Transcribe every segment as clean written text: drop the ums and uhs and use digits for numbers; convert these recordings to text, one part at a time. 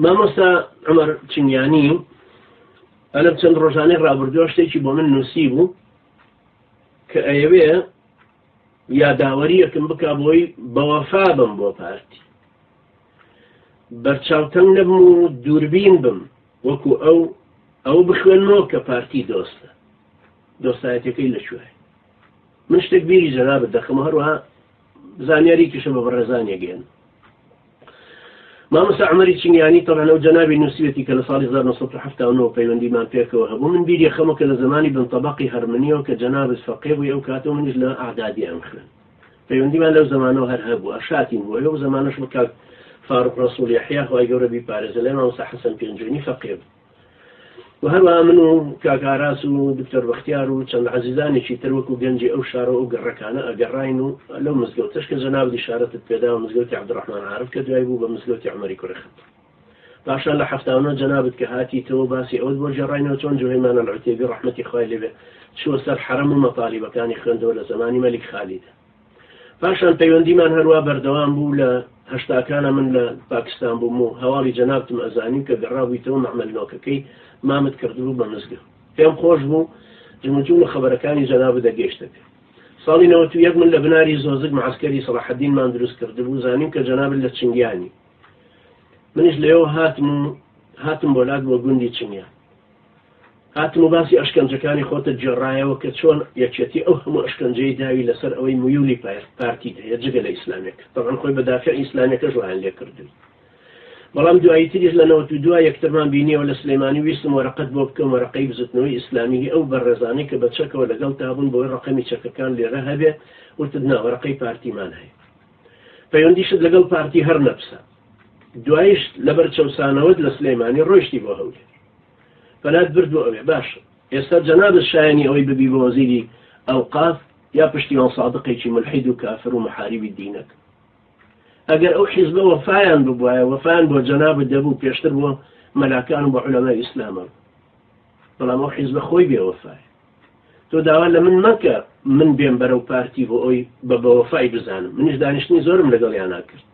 مامۆستا عمر چنگیانی ئەلم چەند ڕۆژانەی ڕابردووە شتێکی بۆ من نووسی بوو کە ئەیەوێ یاداوەریەکم بکا بۆی بەوەفا بم بۆ پارتی، بەرچاوتەنگ نەبم و دووربین بم، وەکو ئەو ئەو بخوێنمەوە کە پارتی دۆستە، دۆستایەتەکەی لەکوێ؟ من شتێک بیری جەنابت دەخەمە، هەروەها زانیاریکیشە بە بەڕێزانیە گەێن. مامۆستا عومەری چنگیانی تەبعەن ئەو جەنابی نووسیوێتی کە لە ساڵی 1979 پەیوەندیمان پێکەوە هەبوو. من بیری خەمە کە لە زەمانی بنتەبەقی هەرمنیەوە کە جەنابت فەقێ بووی ئەو کاتەوە منیش لە ئەعدادیان خوێن، پەیوەندیمان لەو زەمانەوە هەر هەبوو، ئەشاتین بوو. ئەو زەمانەش بە کاک فاروق ڕەسوڵ یەحیا، خوای گەورە بیپارێزێ، لای مامۆستا حەسەن پێنجوێنی فەقێ بوو. و هەروەها من و کاک ئاراس و دکتۆر بەختیار و چەند عەزیزانێکی تر وەکو گەنجی ئەو شارە و ئەو گەڕەکانە ئەگەڕاین و لەو مزگەوتەش کە جەنابت ئیشارەتت پێدا و مزگەوتی عەبدوڕەحمان عارف کە دوای بوو بە مزگەوتی عومەری کوڕی خەتاب. پاشان لە 79 جەنابت کە هاتیتەوە باسی ئەوەت بۆ گێڕاینەوە چۆن جوهەیمان العتێبی ڕەحمەتی خوای لێ بێ چووە سەر حەرەم و مەتالیبەکانی خوێندەوە لە زەمانی مەلیک خالیدە. پاشان پەیوەندیمان هەروا بەردەوام بوو. لە هەشتاکانە من لە پاکستان بووم و هەواڵی جەنابتم ئەزانی کە گەڕابوویتەوە مەعمەل نۆکەکەی مامت کردبوو بە مزگەوت. پێم خۆش بوو جموجوڵ و خەبەرەکانی جەنابت دەگەیشتە پێ. ساڵی 91 من لە بناری زۆزک معسکەری سەڵاحەدینمان دروست کردبوو، زانیم کە جەنابت لە چنگیانی. منیش لەوێوە هاتم و هاتم بۆ لات بۆ گوندی چنگیان. هاتم و باسی ئەشکەنجەکانی خۆتت گێڕایەوە کە چۆن یەکێتی ئەو هەموو ئەشکەنجەی داوی لەسەر ئەوەی میولی پارتیت هەیە جگە لە ئیسلامیەکە، تەبعەن خۆی بە دافعی ئیسلامیەکەش وایان لێ کردووی. بەڵام دواییتریش لە 92 یەکترمان بینیەوە لە سلێمانی، ویستم وەرەقەت بۆ بکەم، وەرەقەی بزوتنەوەی ئیسلامی هی ئەو بەڕێزانەی کە بە چەکەوە لەگەڵتا بوون بۆی ڕەقەمی چەکەکان لێرە هەبێ، وتت نا وەرەقەی پارتیمان هەیە. پەیوەندیشت لەگەڵ پارتی هەر نەپسا. دواییش لەبەر چەوسانەوەت لە سلێمانی ڕۆیشتی بۆ هەولێر. پەنات برد بۆ ئەوێ. باشە ئێستا جەنابت شایەنی ئەوەی ببی بە وەزیری ئەوقاف یا پشتیوان سادقێکی ملحید و کافر و محاریبی دینەک؟ ئەگەر ئەو حیزبە وەفایان ببوایە وەفایان بۆ جەنابت دەبوو، پێشتر بۆ مەلاکان و بۆ عولەمای ئیسلامە، بەڵام ئەو حیزبە خۆی بێوەفایە. تۆ داوا لە من مەکە من بێم بەرەو پارتی بۆ ئەوی بە بەوەفای بزانم. منیش دانیشتنی زۆرم لەگەڵیانا کرد،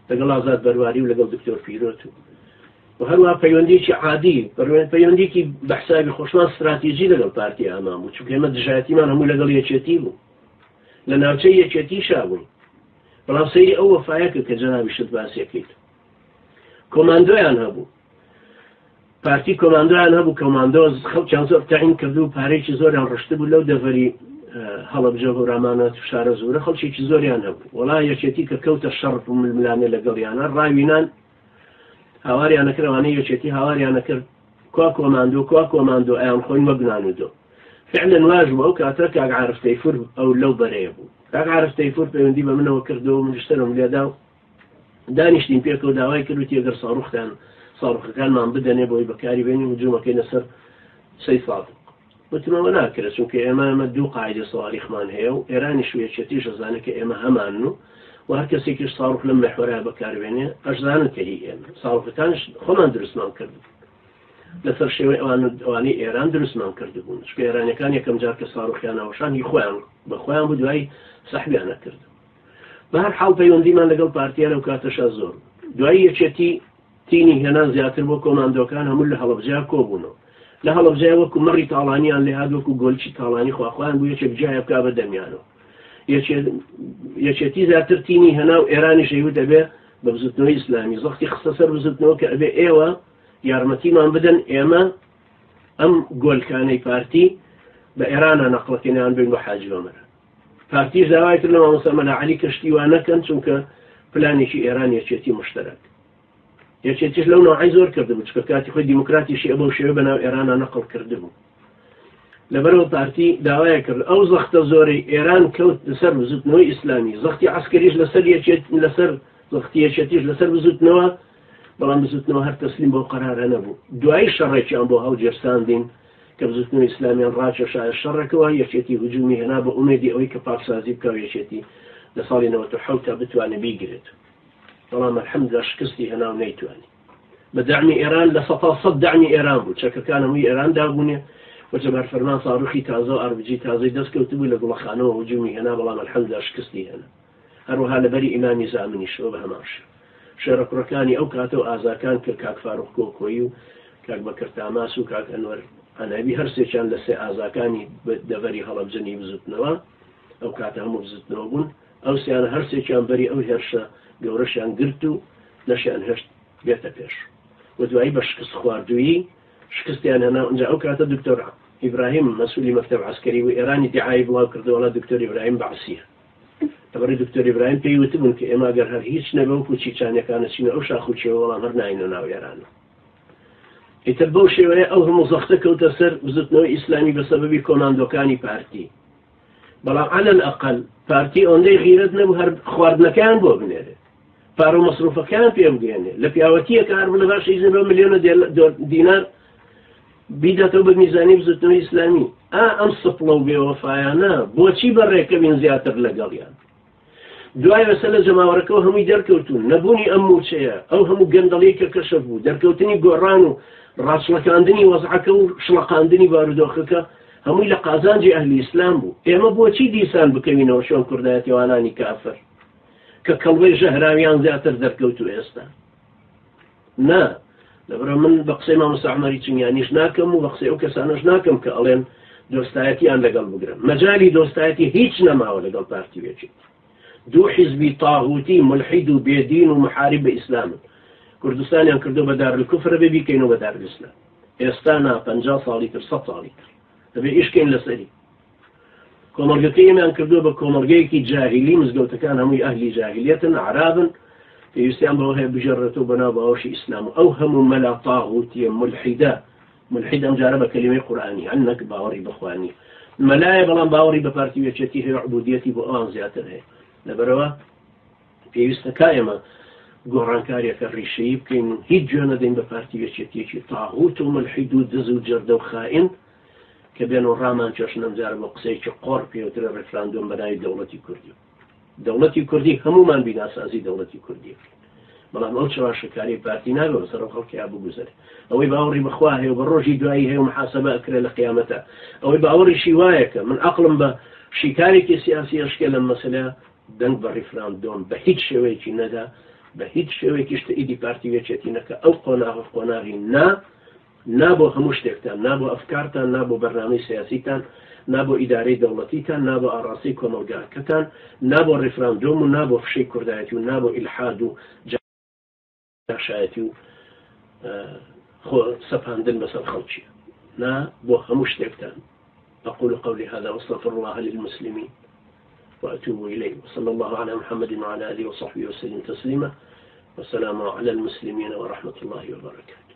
لەگەڵ ئازاد بەرواری و لەگەڵ دکتۆر پیرۆت و هەروە پەیوەندیکی عادی، پەیوەندیکی بە حسابی خۆشمان استراتیژی لەگەڵ پارتی ئامان بوو، چونکە ئێمە دژایەتیمان هەموو لەگەڵ یەکێتی بوو، لە ناوچەی یەکێتی شابووین. بەڵام سەیری ئەو وەفایەکە کە جەنابیشت باسیەکەیت، کۆماندۆیان هەبوو، پارتی کۆماندۆیان هەبوو، کۆماندۆز خەڵکیان زۆر تەعین کردو و پارێکی زۆریان ڕشتبوو لەو دەڤەری هەڵەبجە، هەورامانە و شارە زۆرە خەڵکێکی زۆریان هەبوو. وەڵا یەکێتی کە کەوتە شەڕ و ململانێ لەگەڵیانە ڕاوینان هاواریانە کرد، ئەوانەی یەکێتی هاواریانە کرد کوا کۆماندۆ، کوا کۆماندۆ، ئەیان خۆین وەک نان و دۆ. فعلا واش بوو. ئەو کاتە کاک عارف تەیفور ئەو لەو بەرەیە بوو. کاک عارف تەیفور پەیوەندی بە منەوە کردەوە، منیش سەرم لێدا و دانیشتین پێکەوە. داوای کرد، وتی ئەگەر ساڕوختان ساڕوخەکانمان بدەنێ بۆی بەکاری بێنین هجوومەکەی لەسەر سەی سادق. وتمەوە ناکرێت، چونکە ئێمە دوو قاعدە سەواریخمان هەیە و ئێرانیش و یەکێتیش ئەزانێت کە ئێمە هەمان و هەر کەسێکیش ساڕوخ لەم محوەرە بەکاربێنێ ئەشزانن کە هی ئێمە. ساڕوخەکانش خۆمان دروستمان کرد، لەسەر شێوەی ئەوان ئەوانەی ئێران دروستمان کردبوون، چونکە ئێرانیەکان یەکەم جار کە ساڕوخیان هی خۆیان بە خۆیان بوو، دوای سەحبیانە کرد. بە هەر حاڵ پەیوەندیمان لەگەڵ پارتیان لەو کاتەشا زۆر. دوای یەکێتی تینی هێنا زیاتر بۆ کۆماندۆکان، هەموو لە هەڵەبجە کۆبوونەوە. لە هەڵەبجە وەکو مەڕی تاڵانیان لێهات، وەکو گۆلچی تاڵانی خواخوایان بوو، یەکێک جایە بکا بە دەمیانەوە. یەکێتی زیاتر تینی هێنا و ئێرانیش ئەیوت ئەبێ بە بزوتنەوەی ئیسلامی زەختی خستە سەر بزوتنەوە کە ئەبێ ئێوە یارمەتیمان بدەن، ئێمە ئەم گۆلکانەی پارتی بە ئێرانە نەقڵەکەیان بین بۆ حاجی عومەر. پارتیش داوای کرد لە مامۆستا مەلا عەلی کە شتی وا نەکەن، چونکە پلانێکی ئێران یەکێتی مشتەرەک. یەکێتیش لەو نەوعی زۆر کردبوو، چونکە کاتی خۆی دیموکراتیشی ئەبەو شێوە بەناو ئێرانە نەقڵ کردبوو. لەبەرەوە پارتی داوای کرد. ئەو زەختە زۆرەی ئێران کەوت لەسەر بزوتنەوەی ئیسلامی، زەختی عەسکەریش لەسەر یەکێت، لەسەر زەختی یەکێتیش لەسەر بزوتنەوە، بەڵام بزوتنەوە هەر تەسلیم بەو قەرارە نەبوو. دوایی شەڕێکیان بۆ هەڵگیرساندین کە بزوتنەوەی ئیسلامیان ڕاکێشایە شەڕێکەوە، یەکێتی هجومی هێنا بە ئومێدی ئەوەی کە پاکسازی بکا و یەکێتی لە ساڵی 97 تا بتوانێت بیگرێت، بەڵام الحمدلله شکستی هێنا و نەیتوانی. بە دەعمی ئێران، 100% دەعمی ئێران بوو، چەکەکان هەمووی ئێران دابوونێ و جەبار فەرمان ساروخی تازە و ئاربجی تازەی دەست کەوتبوو، لە گوڵەخانەوە هجومی هێنا، بەڵام الحمدلله شکستی هێنا. هەروەها لەبەری ئیمامی زامنیشەوە بە هەمان شێوە. شێرە کوڕەکانی ئەو کاتە و ئازاکان کە کاک فاروق کۆکۆیی و کاک بەکر تاماس و کاک ئەنوەر عەنابی هەرسێکیان لە سێ ئازاکانی دەڤەری هەڵەبجەنی بزوتنەوە ئەو کاتە هەموو بزوتنەوە بوون ئەو سیانە هەرسێکیان بەری ئەو هێرشە گەورەشیان گرت و نەشیان هێشت بێتە پێش و دوایی بە شکست خواردوویی شکستیان هێنا ئینجا ئەو کاتە دکتۆر ئیبراهیم مەسولی مەکتەب عەسکەری بوو ئێرانی دیعای بڵاو کردەوە وەڵا دکتۆر ئیبراهیم بەعسیە لەبەری دکتۆر ئیبراهیم پێی وتبوون کە ئێمە گەر هەر هیچ نەبێ وەکو چیچانیەکانە چینە ئەو شاخ و چێوە بەڵام هەر ناینە ناو ئێرانەوە ئیتر بەو شێوەیە ئەو هەموو زەختە کەوتە سەر بزوتنەوەی ئیسلامی بە سەبەبی کۆماندۆکانی پارتی بەڵام عەلەل ئەقەل پارتی ئەوەندەی غیرەت نەبوو هەر خواردنەکەیان بۆ بنێرێت پارە و مەسروفەکەیان پێ بگەێنێ لە پیاوەتیەکە هەر بڵێ باش ئیزن بە ملیۆنە دینار بیداتەوە بە میزانی بزوتنەوەی ئیسلامی ئا ئەم سپڵە و بێوەفایانە بۆچی بەڕێکەوین زیاتر لەگەڵیان دوای بەسە لە جەماوەرەکەەوە هەمووی دەرکەوتون نەبوونی ئەم موچەیە ئەو هەموو گەندەڵی کە کەشف بوو دەرکەوتنی گۆڕان و ڕاچڵەکاندنی وەزعەکە و شڵەقاندنی بارودۆخەکە هەمووی لە قازانجی ئەهلی ئیسلام بوو ئێمە بۆچی دیسان بکەوینەوە شوێن کوردایەتیوانانی کافر کە کەڵبەی ژەهراویان زیاتر دەرکەوت و ئێستا نا لەبەرە من بە قسەی مامۆستا عومەری چنگیانیش ناکەم و بە قسەی ئەو کەسانەش ناکەم کە ئەڵێن دۆستایەتیان لەگەڵ بگرن مەجای دۆستایەتی هیچ نەماوە لەگەڵ پارتی وێچێت دوو حیزبی تاغوتی ملحید و بێدین و محارب بە ئیسلامن کوردستانیان کردو بە دارالکفر بێ بیکەینەوە بە دارالئیسلام ئێستا نا 50 ساڵی تر 100 ساڵی تر دەبێ ئیشکەین لەسەری کۆمەڵگەکەی ئێمەیان کردووە بە کۆمەڵگەیەکی جاهیلی مزگەوتەکان هەمووی ئەهلی جاهلیەتن عرابن پێویستیان بەوە هەیە بگێڕێتەوە بەناو باوەشی ئیسلام و ئەو هەموو مەلا تاغوتیە ملحیدە ملحید ئەم جارە بە کەلیمەی قورئانی هەنەک باوەڕی بەخوانی مەلایە بەڵام باوەڕی بە پارتی وێچێتی هەیە عبودیەتی بۆ ئەوان زیاتر هەیە لەبەرەوە پێویستە کا ئێمە گۆڕانکاریەکە ڕیشەیی بکەین و هیچ گوێ نەدەین بە پارتی یەکێتیەکی تاغوت و ملحید و دز و جەردە و خائن کە بێن و ڕامان کێشن ئەمجارە بۆ قسەیەکی قۆڕ پێوترە ڕیفراندۆم بە ناوی دەوڵەتی کوردی دەوڵەتی کوردی هەمومان بیناسازی دەوڵەتی کوردی بەڵام ئەو چەواشەکاری پارتی نابێ بەسەر ئەو خەڵکیا بگوزەرێ ئەوەی باوەڕی بەخوا هەیە و بە ڕۆژی دوایی هەیە و محاسبە ئەکرێ لە قیامەتە ئەوەی باوەڕیشی وایە کە من عەقڵم بە شیکارێکی سیاسی ئەشکێ لەم مەسەلە دەنگ بە ڕیفراندۆم بە هیچ شێوەیەکی نەدا بە هیچ شێوەیەکیش تەئیدی پارتی و یەکێتی نەکە ئەو قۆناغە قۆناغی نا نا بۆ هەموو شتێکتان نا بۆ ئەفکارتان نا بۆ بەرنامەی سیاسیتان نا بۆ ئیدارەی دەوڵەتیتان نا بۆ ئاڕاستەی کۆمەڵگاکەتان نا بۆ ڕیفراندۆم و نا بۆ فشەی کوردایەتی و نا بۆ ئیلحاد و جاشایەتی و خۆ سەپاندن بەسەر خەڵکی نا بۆ هەموو شتێکتان أقول قولي هذا وأستغفر الله للمسلمين وأتوب إليه وصلى الله على محمد وعلى آله وصحبه وسلم تسليما والسلام على المسلمين ورحمة الله وبركاته.